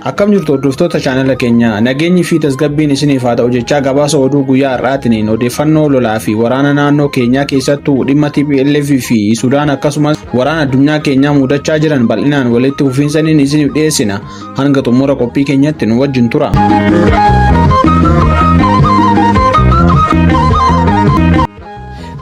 Akkam jirtu hordoftoota chaanala keenyaa, nageenyi fi tasgabbiin isiniif haa ta'u jechaa, gabaasa oduu guyyaa har'aatiin odeeffannoo lolaa fi waraana naannoo keenyaa, keessattuu dhimma TPLF fi Sudaan, akkasumas waraana addunyaa keenyaa mudachaa jiran bal'inaan walitti fufiinsaniin isiniif dhiyeessina. Hanga xumura qophii keenyatti nu wajjin tura.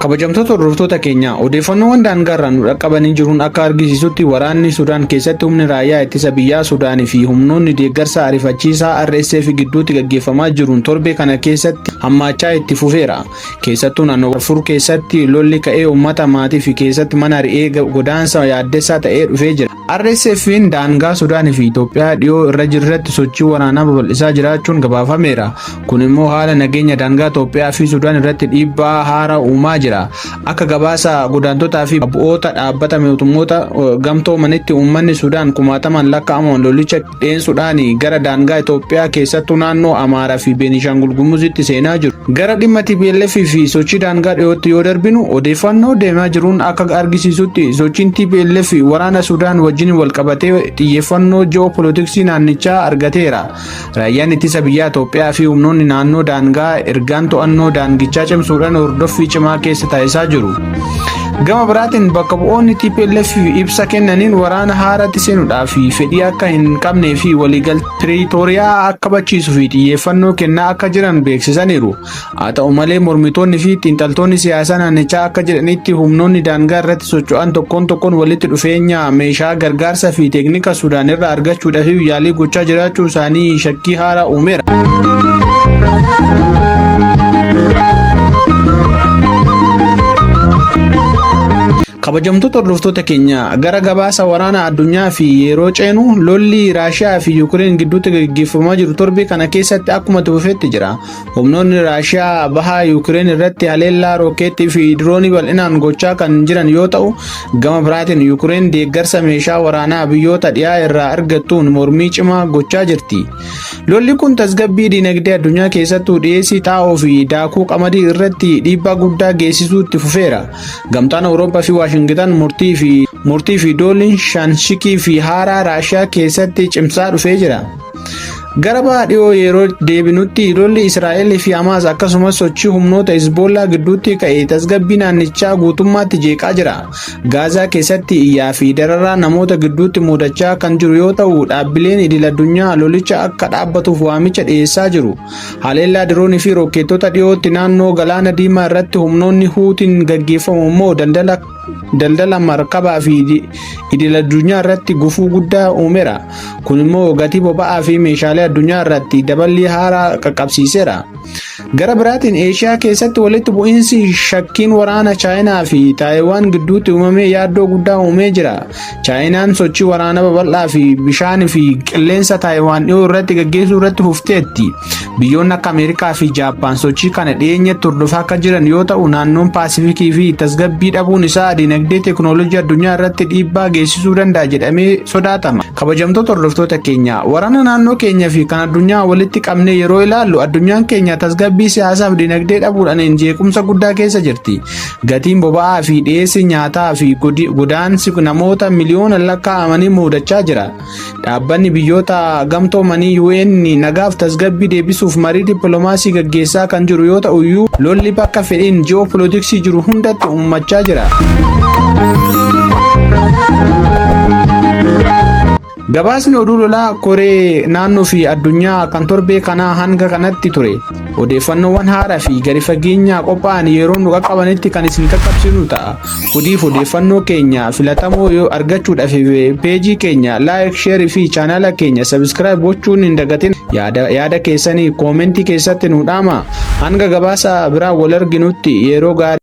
Kabajamtoota hordoftoota keenyaa, odeeffannoowwan daangaarraa nu dhaqqabanii jiruun akka argisiisutti, waraanni Sudaan keessatti humni raayyaa ittisa biyyaa Sudaanii fi humnoonni deeggarsa ariifachiisaa RSF gidduutti gaggeeffamaa jiruun torbee kana keessatti hammaachaa itti fufeera. Keessattuu naannoo Darfur keessatti lolli ka'ee uummata maatii fi keessatti mana ari'ee godaansa yaaddessaa ta'ee dhufee jira. RSF'n daangaa Sudaanii fi Itoophiyaa dhiyoo irra jirratti sochii waraanaa babal'isaa jiraachuun gabaafameera. Kun immoo haala nageenya daangaa Itoophiyaa fi Sudaan irratti dhiibbaa haaraa uumaa jira. Akka gabaasa godaantotaa fi bu'oota dhaabbata mootummoota gamtoomanitti, uummanni Sudaan kumaatamaan lakkaa'aman lolicha dheensuudhaan gara daangaa Itoophiyaa, keessattuu naannoo Amaaraa fi Beenishaangul Gumuzitti seenaa jiru. Gara dhimma TPLF fi sochii daangaa dhiyootti yoo darbinu, odeeffannoo deemaa jiruun akka argisiisutti, sochiin TPLF waraana Sudaan wajjin walqabatee xiyyeeffannoo ji'oopolitiksii naannichaa argateera. Raayyaan ittisa biyyaa Itoophiyaa fi humnoonni naannoo daangaa ergaan to'annoo daangichaa cimsuudhaan hordoffii cimaa keessa taasisaa jiru. Gama biraatiin, bakka bu'oonni TPLF ibsa kennaniin waraana haaratti seenuudhaaf fedhii akka hin qabnee fi waliigaltee Piriitooriyaa akka kabachiisuu fi xiyyeeffannoo kennaa akka jiran beeksisaniiru. Haa ta'u malee, mormitoonni fi xiinxaltoonni siyaasaa naannichaa akka jedhanitti, humnoonni daangaa irratti socho'an tokkoon tokkoon walitti dhufeenya meeshaa, gargaarsa fi teeknika Sudaan irraa argachuudhaaf yaalii gochaa jiraachuu isaanii shakkii haaraa uumeera. Kabajamtoota hordoftoota keenya, gara gabaasa waraana addunyaa fi yeroo ceenu, lolli Raashiyaa fi Yuukireen gidduutti gaggeeffamaa jiru torbee kana keessatti akkuma itti fufetti jira. Humnoonni Raashiyaa baha Yuukireen irratti haleellaa rookeettii fi diroonii bal'inaan gochaa kan jiran yoo ta'u, gama biraatiin Yuukireen deeggarsa meeshaa waraanaa biyyoota dhiyaa irraa argattuun mormii cimaa gochaa jirti. Lolli kun tasgabbii dinagdee addunyaa, keessattuu dhiyeessii xaa'oo fi daakuu qamadii irratti dhiibbaa guddaa geessisuu itti fufeera. Gamtaan Awurooppaa fi Waashingitan murtii fi dooliin shaanshikii fi haaraa Raashiyaa keessatti cimsaa dhufee jira. Gara baha dhiyoo yeroo deebinutti, lolli Israa'el fi Hamaas akkasumas sochii humnoota Hizboollaa gidduutti ka'e tasgabbii naannichaa guutummaatti jeeqaa jira. Gaazaa keessatti iyyaa fi dararaa namoota gidduutti mudachaa kan jiru yoo ta'u, dhaabbileen idil addunyaa lolicha akka dhaabbatuuf waamicha dhiyeessaa jiru. Haleellaa diroonii fi rokkeettota dhiyootti naannoo Galaana Diimaa irratti humnoonni Huutiin gaggeeffamu immoo daldala markabaa fi idil addunyaa irratti gufuu guddaa uumeera. Kun immoo gatii boba'aa fi meeshaalee addunyaa irratti daballii haaraa qaqqabsiiseera. Gara biraatiin, Eeshiyaa keessatti walitti bu'iinsi shakkiin waraana Chaayinaa fi Taayiwaan gidduutti uumamee yaaddoo guddaa uumee jira. Chaayinaan sochii waraanaa babal'aa fi bishaan fi qilleensa Taayiwaan dhiyoo irratti gaggeessuu irratti fufteetti. Biyyoonni akka Ameerikaa fi Jaappaan sochii kana dhiyeenyatti hordofaa akka jiran yoo ta'u, naannoon Paasifikii fi tasgabbii dhabuun isaa dinagdee teekinooloojii addunyaa irratti dhiibbaa geessisuu danda'a jedhamee sodaatama. Kabajamtoota hordoftoota keenya, waraana naannoo keenya fi kan addunyaa walitti qabnee yeroo ilaallu, addunyaan keenya tasgabbii siyaasaa fi dinagdee dhabuudhaan jeequmsa guddaa keessa jirti. Gatiin boba'aa fi dhiyeessi nyaataa fi godaansi namoota miliyoona lakkaa'amanii mudachaa jira. Dhaabbanni biyyoota gamtoomanii UN nagaaf tasgabbii deebisuuf marii dippiloomaasii gaggeessaa kan jiru yoo ta'u iyyuu, lolli bakka fedhiin ji'oopolitiksii jiru hundatti uummachaa jira. Gabaasni oduu lolaa koree naannoo fi addunyaa kan torbee kanaa hanga kanatti ture. Odeeffannoowwan haaraa fi gadi fageenyaa qophaa'an yeroo nu qaqqabanitti kan isin qaqqabsiinu ta'a. Oduuf odeeffannoo keenya filatamoo yoo argachuudhaaf peejii keenya like, share fi chaanala keenya subscribe gochuun hin dagatin. Yaada keessanii koomentii keessatti nu dhaama. Hanga gabaasa biraa wal arginutti yeroo gaarii.